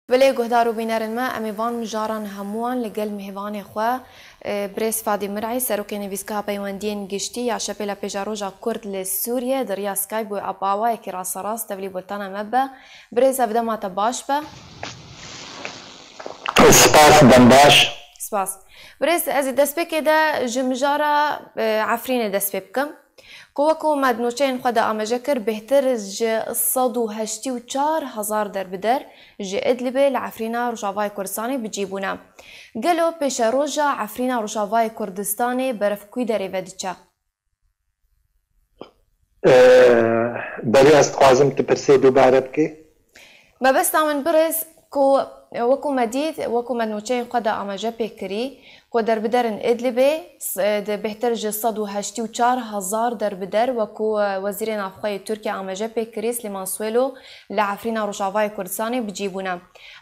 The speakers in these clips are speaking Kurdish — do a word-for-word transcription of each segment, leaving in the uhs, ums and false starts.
Belê guhdar û bînerên me, em ê van mijaran hemûyan li gel mêvanê xwe, e, birêz Fadî Mir'î, serokê nivîsgeha peywendiyên giştî ya Şepêla Pêşeroja Kurd li Sûriyê, di riya Skype û ap awayekî rasterast tevlî bultena me be. Birêz, ev dema te baş be. Spas, dem baş. Spas. Birêz, ez ê destpêkê de ji mijara, e, Efrînê dest pê bikim. Ku wekû me di nûçeyên xwe de amaje kir, bêhtir ji sed û heştî û çar hezar derbider ji Idlibê li Efrîna Rojavayê Kurdistanê bi cî bûne. Gelo pêşeroja Efrîna Rojavayê Kurdistanê berevkû derê ve diçe? Ee, belê, ez dixwazim tu pirsê dubare bikî. Mebesta min birêz ku, wekû me dît, wekû me nûçeyên xwe de amaje pê kirî, ku derbiderên Idlibê, s-, di bêhtir ji sed û heştî û çar hezar derbider, wekû, e, Wezîrê Navxwe yê Tirkiye amaje pê kirî, Slêman Swêlo, li Efrîna Rojavayê Kurdistanê bi cî bûne.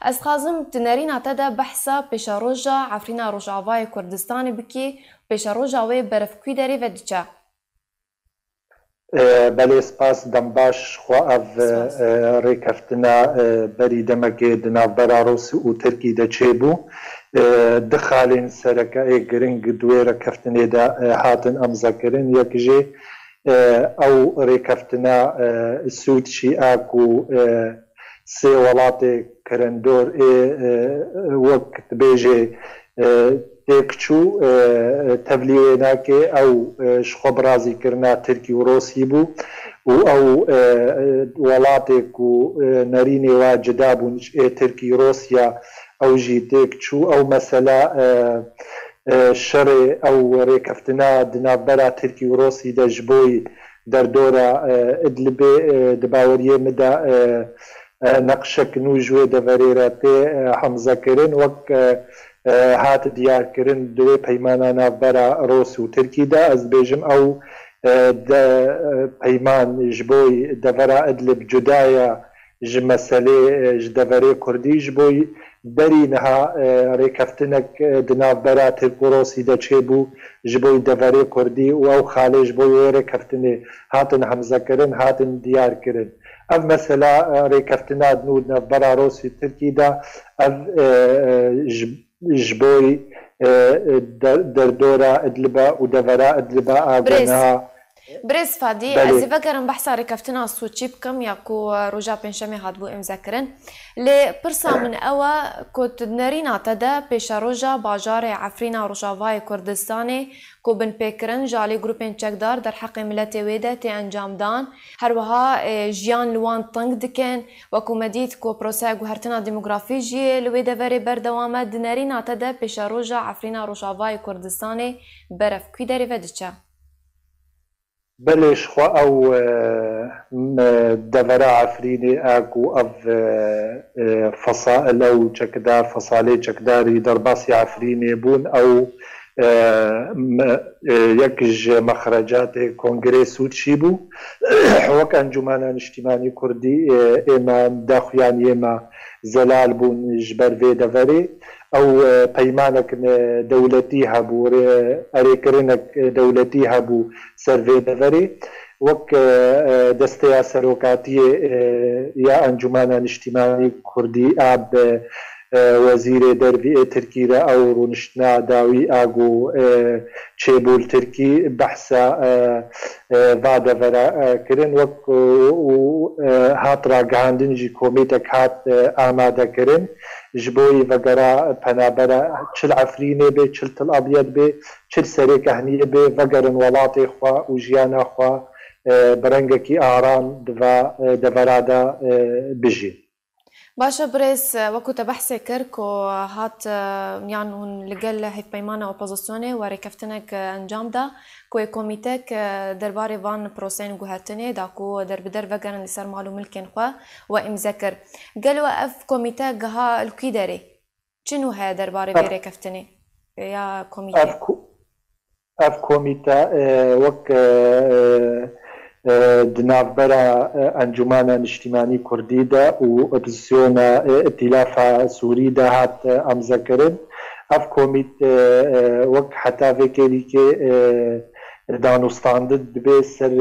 Ez dixwazim di nerîna te de behsa pêşeroja Efrîna Rojavayê Kurdistanê bikî, pêşeroja wê berevkû derê ve diçe? E, belê, spas, dem baş. Xwe ev, Spas. e, rêkeftina, e, berî demekê di navbera Rûsî û Tirkî de çêbû. E, du xalên sereke ê giring di wê rêkeftinê de, e, hatin emzekirin. Yek jê, e, ew rêkeftina, e, Sûçî a ku, e, sê welatê kirindor ê, e, wek dibêjê, e, têk çû, e, tevlî wê nake, ew, e, ji xwe bi razîkirina Tirkî û Rosî bû û ew, e, e, welatê ku, e, nerînê wa cida bûn ji ê Tirkî Rosya, ew jî têk çû. Ew mesela, e, e, şerê ew rêkeftina di navbera Tirkî û Rosî de ji bo derdora, e, Idlibê, e, di baweriyê min de, e, e, neqşek nû ji wê deverê re tê, e, hemzekirin. Wek, e, e, hat diyarkirin di wê peymana navbera Rûs û Tirkî de, ez dibêjim ew, e, de, e, peyman ji bo devera Idlib cuda ye ji meselê, e, ji deverê Kurdî. Ji bo berî niha, e, rêkeftinek, e, di navbera Tirk û Rosî de çêbû ji bo deverê Kurdî û ew xalê ji bo wê rêkeftinê hatin hemzekirin, hatin diyarkirin. Ev mesela, e, rêkeftina nû di navbera Rosî û Tirkî de ev, e, e, ji, ji bo, e, e, der-, derdora Idliba û devera Idliba a ku Birêz, niha Birêz Fadî, Belê. Ez ê vegerim behsa rêkeftina Sûçî bikim ya ku, e, roja Pêncşemê hatibû îmzekirin. Lê pirsa min ew e ku tu di nerîna te de pêşeroja bajarê Efrîna Rojavayê Kurdistanê ku binpêkirin ji alî grûpên çekdar derheqê miletê wê de tê encamdan. Her wiha, e, jiyan li wan teng dikin. Wekû me dît ku proseya guhertina demografî jî li wê deverê berdewam e. Di nerîna te de pêşeroja Efrîna Rojavayê Kurdistanê berevkû derê ve diçe? Belê, ji xwe ew, e, m-, devera Efrînê a ku ev, e, e, fesail ew çekdar, fesalê çekdarî derbasî Efrînê bûn, ew, e, m-, e, yek ji mexrecatê Kongrê Sûçî bû. Wek Encûmena Niştîmanî Kurdî, e, êma daxuyaniyê me zelal bûn ji ber vê deverê. Ew, e, peymanek, e, dewletî hebû, rê-, erêkirinek, e, dewletî hebû ser vê deverê. Wek, e, e, desteya serokatiyê, e, ya Encûmena Niştîmanî Kurdî a bi, e, wezîrê dervî ê Tirkî re ew rûniştina dawî a ku, e, çêbû li Tirkî behsa, e, e, va devera, e, kirin. Wek, e, û, e, hat ragihandin jî komîtek hat, e, amade kirin. Ji bo yî vegera penabera çi li Efrînê bê, çi li Til Abyed bê, çi li Serê Kehniyê bê, vegerin welatê xwe û jiyana xwe, e, bi rengekî aram di va, e, devera de, e, bijîn. Baş e birêz, wekû te behsê kir ku hat, e, yan hûn li gel hevpeymana opozisyonê we rêkeftinek, e, encam da, ku yê komîtek, e, derbarê van proseyên guhertinê da ku derbider vegerin li ser mal û milkên xwe we îmze kir. Gelo ev komîte giha li kû derê? Çi nû heye derbarê vê Ev, rêkeftinê ya komîtê? ev ku-, ev komîte, e, wek, e, e, e, di navbera, e, Encûmena Niştîmanî Kurdî de û opozîsyona, e, Îtîlafa Sûrî de hat, e, emzekirin. Ev komîte, e, wek heta vê kêlîkê, e, danûstandin dibe ser,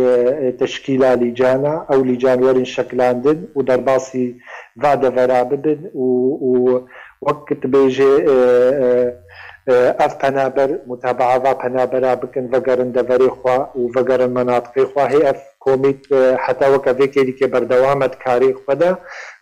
e, teşkîla lîcana, ew lîcan werin şekilandin û derbasî va devera bibin û, û wek dibêje, e, e, e, ev penaber, mutabaa va penabera bikin, vegerin deverê xwe û vegerin menatiqê xwe. Hê ev komît, e, heta weke vê kêlîkê berdewam e di karê xwe de,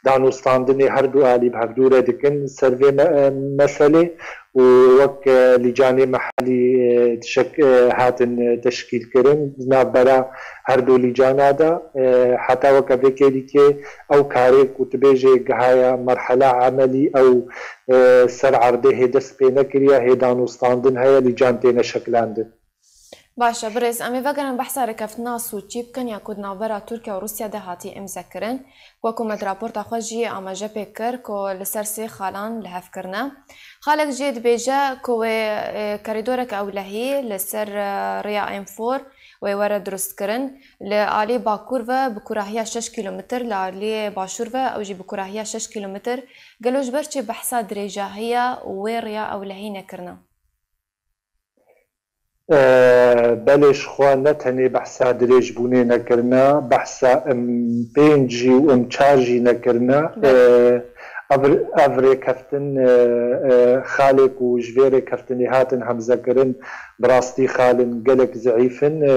danûstandinê her du alî bi hevdû re dikin ser vê me-, e, meselê û wek, e, lîcanê mehelî, e, tişek-, e, hatin, e, teşkîlkirin di navbera her du lîcana de, e, heta weke vê kêlîkê ew karê ku tu bêjê gihaye merhela emelî, ew, e, ser erdê hê dest pê nekiriye, hê danûstandin heye, lîcan têne şekilandin. Baş e, birêz, em ê vegerin behsa rêkeftina Sûçî bikin ya ku di navbera Tirkiye û Rûsya de hatî îmzekirin. Wekû me di raporta xwe jî amaje pê kir ku li ser sê xalan li hev kirine. Xalek jê dibêje ku wê, e, kerîdorek ewlehî li ser, e, rêya M four wê were dirustkirin. Li alî bakur ve bi kurahiya şeş kîlometr, li alî başûr ve ew jî bi kurahiya şeş kîlometr. Gelo ji ber çi behsa dirêjahiya wê rêya ewlehî nekirine? E, belê, ji xwe ne tenê behsa dirêjbûnê nekirine, behsa M pênc jî û M çar jî nekirine. Belê. E, ev, ev rêkeftin, e, e, xalê ku ji vê rêkeftinê hatin hemzekirin, bi rastî xalin gelek zeîf in. E,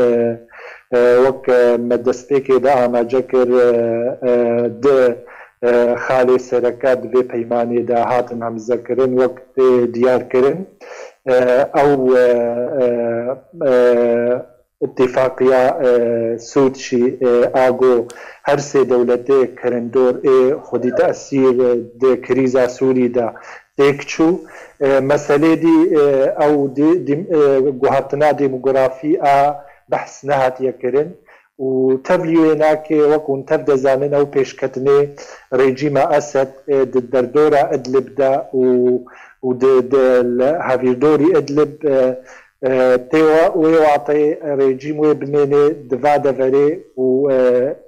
e, wek, e, me destpêkê de amaje kir, e, e, di e, xalê sereke di vê peymanê de hatin hemzekirin, wek tê diyarkirin, e, ew, e, e, e, îtîfaqiya, e, Sûçî, e, a go her sê dewletê kirindor ê xwedî tesîr di krîza Sûrî de têk çû. E, meselê dî, e, ew dî, dî, e, guhertina demografî a behs nehatiye kirin. Û tevlî wê nake, wek hûn tev dizanin, ew pêşketinê rejîma Esed, e, di derdora Idlib de û, û di, di, li hevîrdorî Idlib, e, e, tê wa-, wê wateyê rejîm wê bimênê di va deverê û, e,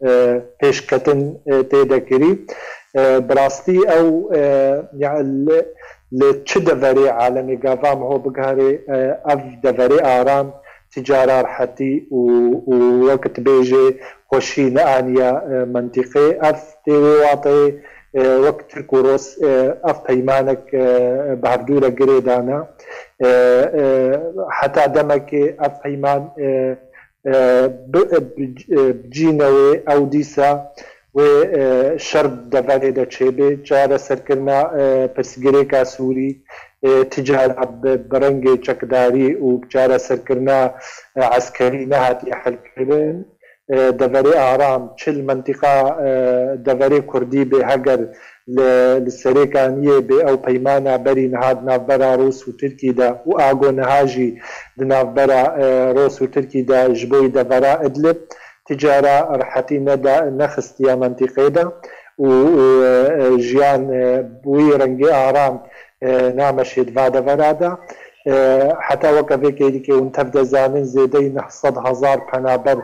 e, pêşketin, e, tê de kirî. E, bi rastî ew, e, ya li, li çi deverê alemê gava miho bigiherê, e, ev deverê aram ti cara rehetî û, û wek dibêjê xweşî neaniya, e, mentîqê. Ev tê wê wateyê, e, wek Tirk û Rûs, e, ev peymanek, e, bi hevdû re girê dane. E, e, heta demekê ev peyman, e, e, bi, bi, e, bi cî newê ew dîsa wê, e, şer deverê de çêbê, çareserkirina, e, pirsgirêka Sûrî, e, ti cara bi, bi rengê çekdarî û çareserkirina, e, eskerî nehatiye helkirin. E, deverê aram, çi li mentiqa, e, deverê Kurdî bê, heger li, li Serêkaniyê bê ew peymana berî niha di navbera Rûs û Tirkî de û ago niha jî di navbera, e, Rûs û Tirkî de ji bo devera Idlib, ti cara rehetî neda-, nexistiye mentîqê de û, û, e, jiyan, e, bi wî rengê aram, e, nameşê di va devera de. E, heta weke vê kêlîkê hûn tev dizanin, zêdeyî neh sed hezar penaber,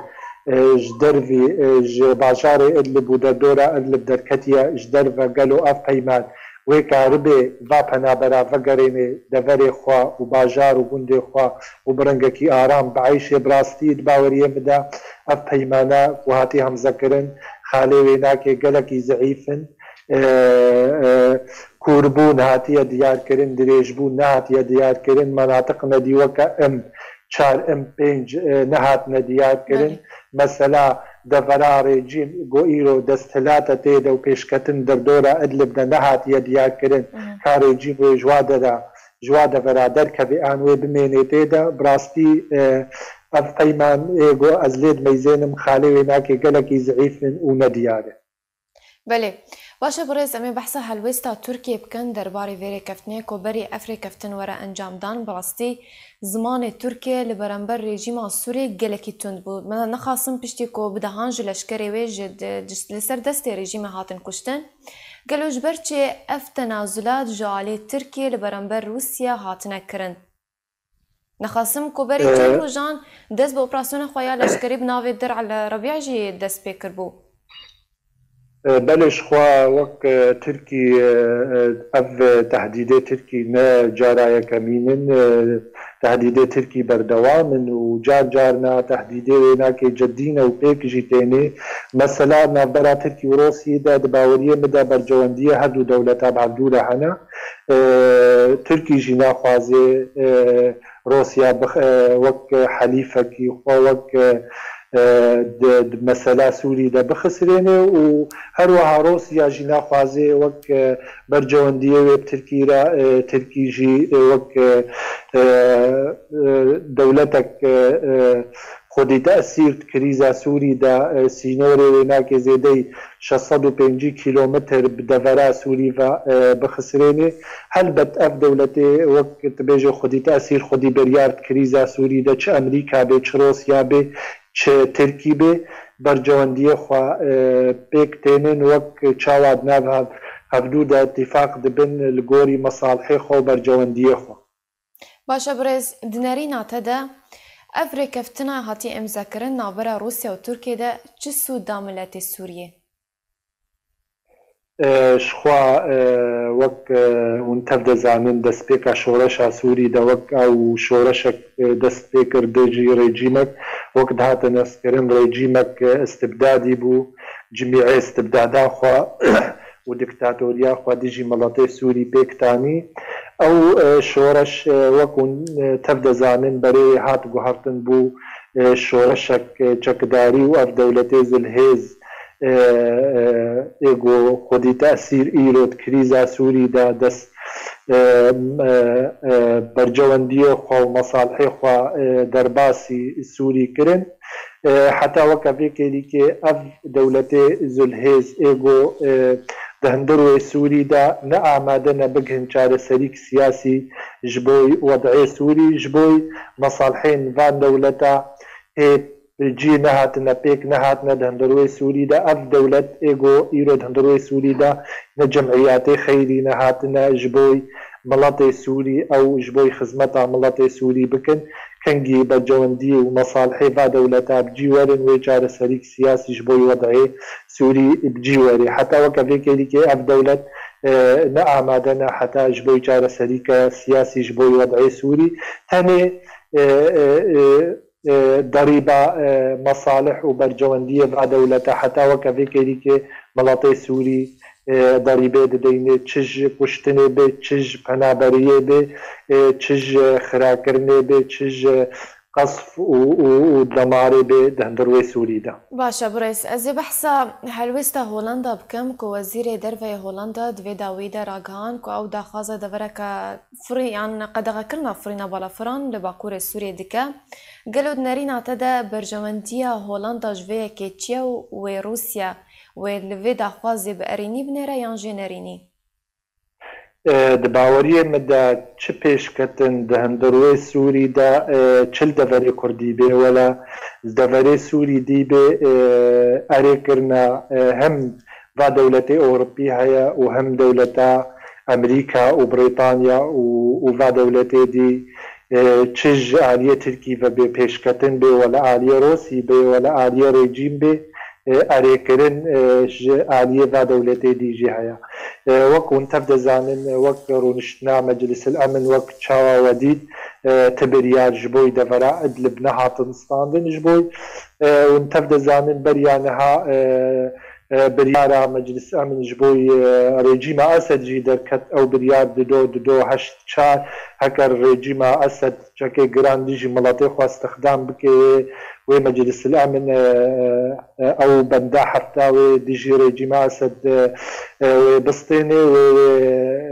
e, ji dervî, e, ji bajarê Idlib û derdora Idlib derketiye ji derve. Gelo ev peyman wê karibê va penabera vegerênê deverê xwe û bajar û gundê xwe û bi rengekî aram bieyşê? Bi rastî di baweriyê min de ev peymana ku hatiye hemzekirin, xalê wê nake, gelekî zeîf in. E, e, kûrbûn hatiye diyarkirin, dirêjbûn nehatiye diyarkirin, menatiq nedî weke M çar, M pênc, e, nehatine diyarkirin. Belê. Mesela devera rejîm go îro desthilate tê de û pêşketin derdora Idlib de nehatiye diyarkirin. Mhm. Ka rejîm wê ji wa dera, ji wa devera derkeve an wê bimênê tê de. Bi rastî, e, ev peyman ê go ez lê dimeyzênim, xalê wê nake, gelekî zeîf in û nediyar in. Belê. Baş e birêz, em ê behsa helwêsta Tirkiyê bikin derbarê vê rêkeftinê ku berî ev rêkeftin were encamdan. Bi rastî zimanê Tirkiyê li beramber rejîma Sûrê gelekî tund bû. Me nexasim piştî ku bi dehan ji leşkerê wê ji de-, ji, li ser destê rejîmê hatin kuştin. Gelo ji ber çi ev tenazulat ji alî Tirkiyê li beramber Rûsya hatine kirin? Nexasim ku berî çend Ee, rojan dest bi operasyona xwe ya leşkerî bi navê Dir'il Rebî jî dest pê kiribû. E, belê, jixwe wek, e, Tirkî, e, e, ev tehdîdê Tirkî ne cara yekemîn in. E, tehdîdê Tirkî berdewam in û car carna tehdîdê wênakê cedî ne û pêk jî tênê. Mesela navbera Tirkî û Rûsiyê de di baweriyê min de bercewendiyê her du dewleta bi hevdû re hene. E, Tirkî jî naxwaze, e, Rûsiya bix-, e, wek helîfekî xwe, wek, e, e, di, di mesela Sûrî de bixisirêne û her wiha Rûsiya jî naxwaze wek, e, bercewendiyê wê bi Tirkî re, e, Tirkî jî, e, wek, e, e, e, dewletek, e, e, xwedî tesîr di krîza Sûrî de, e, sînorê wênakê zêdeyî şeş sed û pêncî kîlometr bi devera Sûrî ve, e, bixisirêne. Helbet ev dewletê wek dibêje xwedî tesîr, xwedî biryar di krîza Sûrî de çi Amerîka bê, çi Rûsiya bê, çi Tirkî bê, bercewendiyê xwe, e, pêk tênin, wek çawa di nav hev-, hevdû de îtîfaq dibin li gorî mesalihê xwe û bercewendiyê xwe. Baş e birêz, di nerîna te de ev rêkeftina hatiye îmzekirin navbera Rûsya û Tirkiyê de çi sûd da miletê Sûriyê? E, jixwe, e, wek, e, hûn tev de zanin, destpêka şoreşa Sûrî de wek ew şoreşek, e, dest pê kir dijî rejîmek, wek dihate naskirin rejîmek, e, istibdadî bû, cimî istibdada xwe û diktatoriya xwe dijî miletê Sûrî pêk tanî. Ew, e, şoreş, e, wek hûn, e, tev de zanin, berê wê hat guhertin bû, e, şoreşek, e, çekdarî û ev dewletê zilhêz, e, e, ê ku xwedî tesîr îro di krîza Sûrî de dest, e, e, e, bercewendiyê xwe û mesalihê xwe, e, derbasî Sûrî kirin. E, heta weke vê kêlîkê ev dewletê zilhêz ê ku, e, di hundir wê Sûrî de ne amade ne bigihin çareserîk siyasî ji bo wed'ê Sûrî, ji bo mesalihên van dewleta hê cî nehatine, pêk nehatine di hundir wê Sûrî de. Ev dewlet ê ku îro di hundir wê Sûrî de ne cemiyatê xeyrî nehatine ji bo miletê Sûrî, ew ji bo xizmeta miletê Sûrî bikin. Kengî bercewendî û mesalihê va dewleta bi cî werin, wê çareserîk siyasî ji bo wed'ê Sûrî bi cî werê. Heta weke vê kêlîkê ev dewlet, e, ne amade ne heta ji bo çareserîke siyasî ji bo wed'ê Sûrî. Tenê, e, e, e, e, derîba, e, mesalih û bercewendiyê va dewlete heta weke vê kêlîkê miletê Sûrî, e, derîbê dideyne, çi ji kuştinê bê, çi ji penaberiyê bê, e, çi ji xirakirinê bê, çi ji qesf û, û, û demarê bê di hundir wê Sûrî de. Baş e, birêz. Ez ê behsa helwêsta Holanda bikim ku Wezîrê Derve yê Holanda di vê dawî de ragihand ku ew daxwaza devereke firî-, yan qedexekirina firîna balafiran li Bakurê Sûriyê dike. Gelo di nerîna te de berjewendiya Holanda ji vê yekê çi ye û wê Rûsya wê li vê daxwazê bi erênî binêre yan jî nerînî? E, di baweriyê min de çi pêşketin di hundir wê Sûrî de, e, çi li deverê Kurdî bê, wela li deverê Sûrî dî bê, e, erê kirine, e, hem va dewletê Ewropî heye û hem dewleta Amerîka û Brîtanya û, û va dewletê dî, e, çi ji aliyê Tirkî ve bê pêşketin bê, wela aliyê Rûsî bê, wela aliyê rejîm bê, e, erêkirin, e, ji aliyê va dewletê dî jî heye. E, wek hûn tev dizanin, e, wek rûniştina Meclisil Emin wek çawa we dît, e, ti biryar ji bo devera Idlib nehatin standin ji bo, e, hûn tev dizanin beriya niha, e, e, biryara Meclis Emin ji bo, e, rejîma Esed jî derket, ew biryar dido, dido heşt çar, heker rejîma Esed çekê giran dijî miletê xwe stixdam bike, wê, wê Meclisil Emin, e, e, ew benda hefta wê dijî rejîma Esed, e, e, wê bistênê, wê, wê,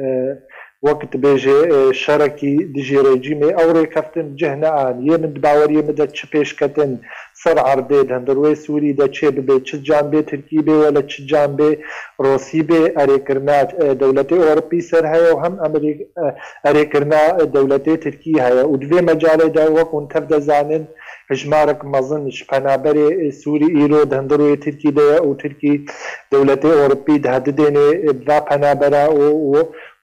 e, wek dibêje, e, şerekî dijî rejîmê ew rêkeftin cih neanî. Yê min di baweriyê min de çi pêşketin ser erdê di hundir wê Sûrî de çê bibe, çi can bê Tirkî bê wele çi can bê Rûsî bê, erêkirina, e, dewletê Ewropî ser heye û hem Amerîk-, e, erêkirina, e, dewletê Tirkî heye. Û di vê mecalê de wek hûn tev de zanin, hijmarek mezin ji penaberê, e, Sûrî îro di hundir wê Tirkî de ye û Tirkî dewletê Ewropî dihedidêne, e, va penabera û,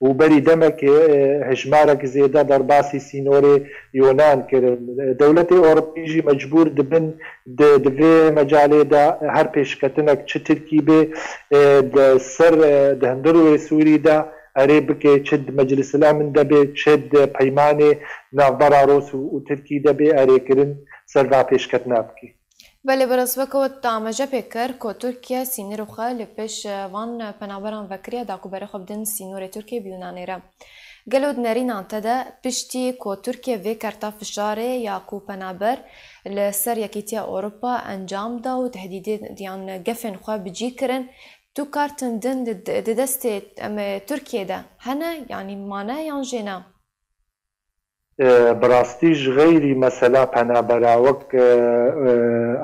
û û berî demekê, e, hejmarek zêde derbasî sînorê Yonan kirin. Dewletê Ewropî jî mecbûr dibin di, di vê mecalê de her pêşketinek çi Tirkî bê, e, di ser, e, di hundir wê Sûrî de erê bike, çi di Meclisil Emin de bê, çi di peymanê navbera Rûs û, û Tirkî de bê erêkirin ser va pêşketina bike. Belê, birêz, weke we tu amaje pê kir ku Tirkiye sînorê xwe li pêş, e, van penaberan vekiriye da ku berê xwe bidin sînorê Tirkiye bi Yunanê re. Gelo di nerînan te de piştî ku Tirkiye vê kerta fişarê ya ku penaber li ser Yekîtiya Ewropa encam da û tehdîdê yan gefên xwe bi cî kirin, tu kartin din di, di destê, em, Tirkiye de hene, yanî mane yan jê ne? E, bi rastî ji xeyrî mesela penabera wek, e, e,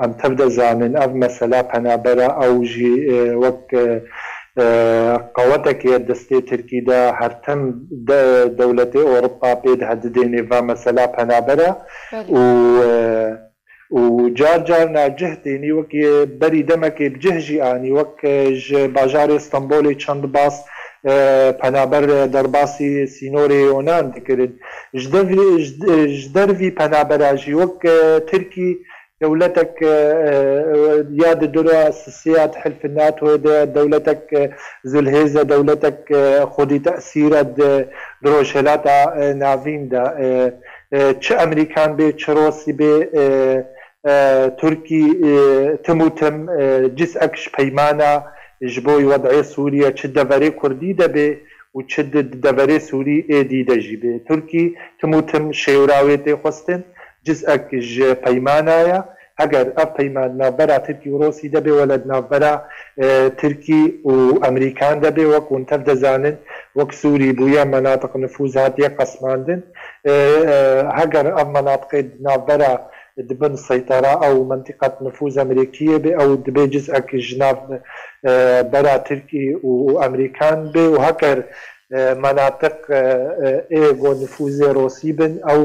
em tev de zanin, ev mesela penabera ew jî, e, wek, e, e, qewetekê destê Tirkî de her tim de dewletê Ewropa pê dihe didênê va mesela penabera Belê. û, e, û car car nacih tênî wekî berî demekê bi cih jî anî, wek, e, ji bajarê Stenbolê çend bas, e, penaber, e, derbasî sînorê Yonan dikirin. Ji devî, ji, ji dervî penabera jî wek, e, Tirkî dewletek, e, e, ya di dura sisiya di hilfi NATOyê de, dewletek, e, zulhêze, dewletek, e, xwedî tesîre di, di Rojhilata, e, Navîn de, e, e, çi Emerîkan bê, çi Rosî bê, e, e, Tirkî, e, tim û tim, e, cizek ji peymana ji bo wed'ê Sûriye çi deverê Kurdî de bê û çi di, di deverê Sûrî êdî de jî bê. Tirkî tim û tim şêwra wê tê xwestin, cizek ji peymana ye. Heger ev peyman navbera Tirkî û Rosî de bê, wele di navbera, e, Tirkî û Emerîkan de bê, wek hûn tev de zanin, wek Sûrî bûye, menatiq nifûz hatiye qesmandin. E, e, heger ev menatiqê di navbera di bin seytara ew mentiqet nifûz Emerîkiyê bê, ew dibê cizek ji nav, e, bera Tirkî û, û Emerîkan bê û heker, e, menatiq, e, e, ê go nifûzê Rosî bin, ew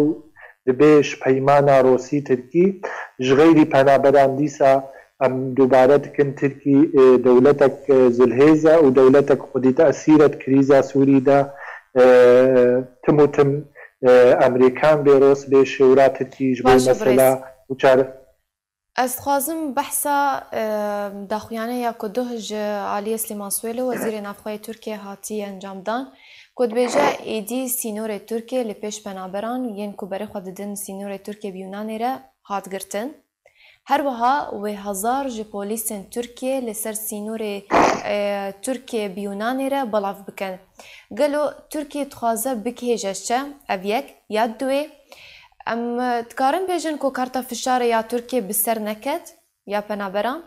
dibê ji peymana Rosî Tirkî. Ji xeyrî penaberan dîsa em dubare dikin Tirkî, e, dewletek, e, zulhêz e û dewletek xwedî tesîr e di krîza Sûrî de, e, tim û tim e, Emerîkan bê, Ros bê, şêwra Tirkî ji bo Baş e, mesela birêz. û çare. Ez dixwazim behsa, e, daxuyanê ya ku duh ji aliyê Silêman Suêlo, Wezîrê Navxwe yê Tirkiyê hatiye encamdan, ku dibêje êdî sînorê Tirkiyê li pêş penaberan yên ku berê xwe didin sînorê Tirkiyê bi Yunanê re hat girtin. Her wiha wê hezar ji polîsên Tirkiyê li ser sînorê, e, Tirkiye bi Yunanê re belav bikin. Gelo Tirkiye dixwaze bigihêje çi? Ev yek. Ya duwê, em dikarin bêjin ku karta fişarê ya Tirkiye bi ser neket ya penaberan?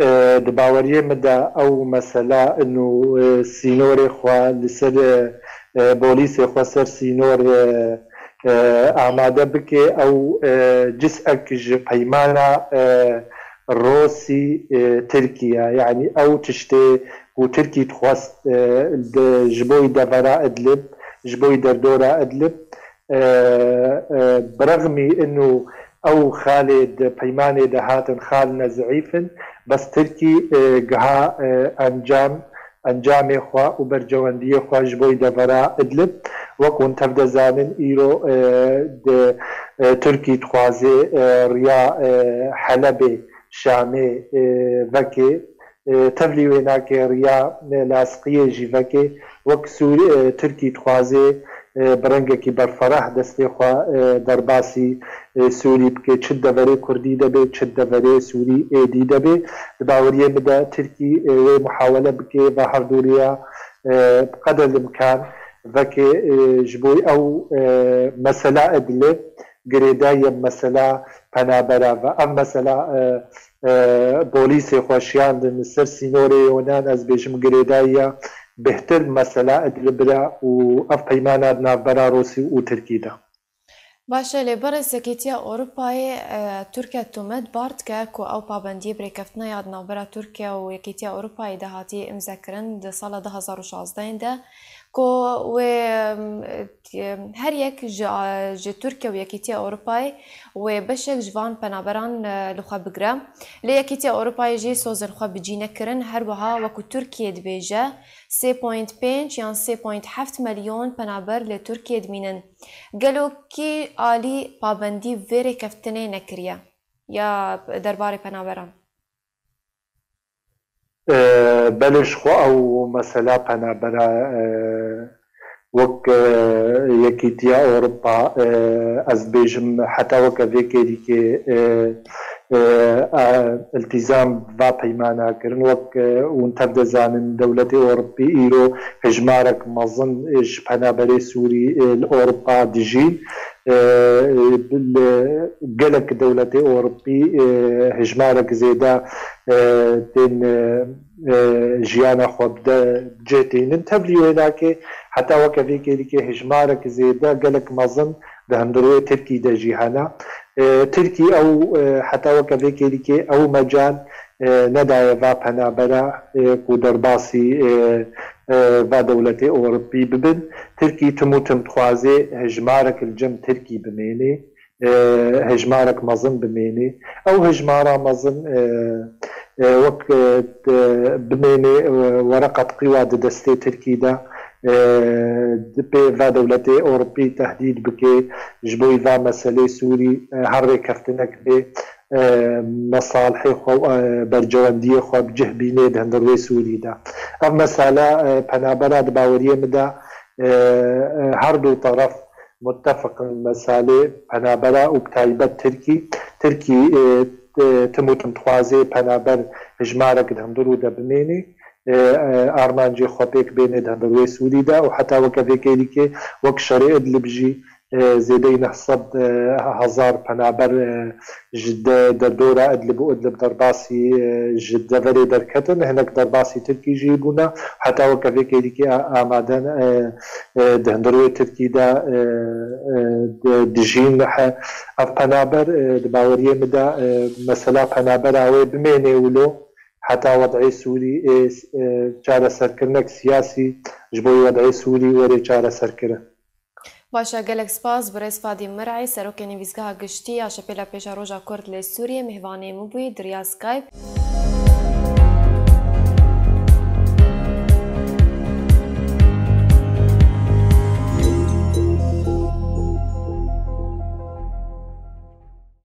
E, di baweriyê min de ew mesela ino, e, sînorê xwe li ser, e, e, bolîsê xwe ser sînor, e, e, amade bike, ew, e, cizek ji peymana, e, Rosî, e, Tirkiye. Yanî ew tiştê ku Tirkî dixwest, e, di, ji bo devera Idlib, ji bo derdora Idlib, e, e, birexmî ino ew xalê di peymanê de hatin, xal ne zeîf in, bes Tirkî, e, giha, e, encam, encamê xwe û bercewendiyê xwe ji bo devera Idlib. Wek hûn tev de zanin, îro, e, di, e, Tirkî dixwaze, e, riya, e, Helebê, Şamê, e, veke, e, tevlî wê nake riya, e, Lasiqiyê jî veke. Wek Sûrî, e, Tirkî dixwaze, e, bi rengekî berferah destê xwe, e, derbasî, e, Sûrî bike. Çi deverê Kurdî de bê, çi deverê Sûrî êdî de bê. Di baweriyê min de Tirkî, e, wê muhawele bike ve hevdûriya, e, bi qeder imkan veke, e, ji bo ew, e, mesela Idlib girêdayî ye mesela penabera ve. Ev mesela, e, e, polîsê xwe şiyandin li ser sînorê Yonan, ez bêjim girêdayî ye, bêhtir mesela Idlib re û ev peymana di navbera Rûsî û Tirkî de. Baş e, lê birêz, Yekîtiya Ewropayê, e, Tirkiye tomet bar dike ku ew pabendiyê birêkeftina ya di navbera Tirkiye û Yekîtiya Ewropayê de hatiye îmzekirin di sala du hazar û şazdehê de, ku wê, em, e, her yek ji, a, ji Tirkiye û Yekîtiya Ewropayê wê beşek ji van penaberan, e, li xwe bigire. Lê Yekîtiya Ewropayê jî sozên xwe bi cî nekirin. Her wiha wekû Tirkiye dibêje, sê point pênc yan sê point heft milyon penaber li Tirkiyê dimînin. Gelo kî alî pabendî vê rêkeftinê nekiriye ya derbarê penaberan? Belê, ji xwe ew mesela penabera, wek Yekîtiya Ewropa, ez dibêjim heta weke vê kêlîkê iltîzam va peymana kirin. Wek hûn tev dizanin, dewletê Ewropî îro hejmarek mezin ji penaberê Sûrî li Ewropa dijîn. Gelek dewletê Ewropî hejmarek zêde tên jiyana xwe bide cih tînin. Tevlî wênakê heta weke vê kêlîkê hejmarek zêde gelek mezin di hundirê Tirkî de jî hene. Tirkî ew heta weke vê kêlîkê ew mecal nedaye va penabera ku derbasî va dewletê Ewropî bibin. Tirkî tim û tim dixwaze hejmarek li cem Tirkî bimênê, hejmarek mezin bimênê. Ew hejmara mezin wek bimênê were qetqîwa di destê Tirkî de, pê va dewletê Ewropî tehdîd bike, ji bo va meselê Sûrî her rêkeftinek bê mesalihê xwe û bercewendiyê xwe bi cih bînê di hundir wê Sûrî de. Ev mesele penabera di baweriyê min de her du teref muttefiq in, mesalê penabera û bi taybet Tirkî. Tirkî tim û tim dixwaze penaber hejmarek di hundir û de bimênê, armancê xwe pêk bênê di hundir wê Sûrî de û heta weke vê kêlîkê wek şerê Idlib jî zêdeyî neh sed hezar penaber ji de derdora Idlib û Idlib derbasî ji deverê derketin, hinek derbasî Tirkî jî bûne. Heta weke vê kêlîkê amade ne, di hundirê Tirkî de dijîn. Ev penaber di baweriyê min de mesela penabera wê bimênê wilo heta wed'ê Sûrî ê çareserkirinek siyasî ji bo wed'ê Sûrî were çareserkirin. Baş e, gelek spas birêz Fadîm Mir'î, Serokê Nivîsgeha Giştî ya Şepêla Pêşeroja Kurd li Sûriyê, mêvanê min bûyî di riya Skype.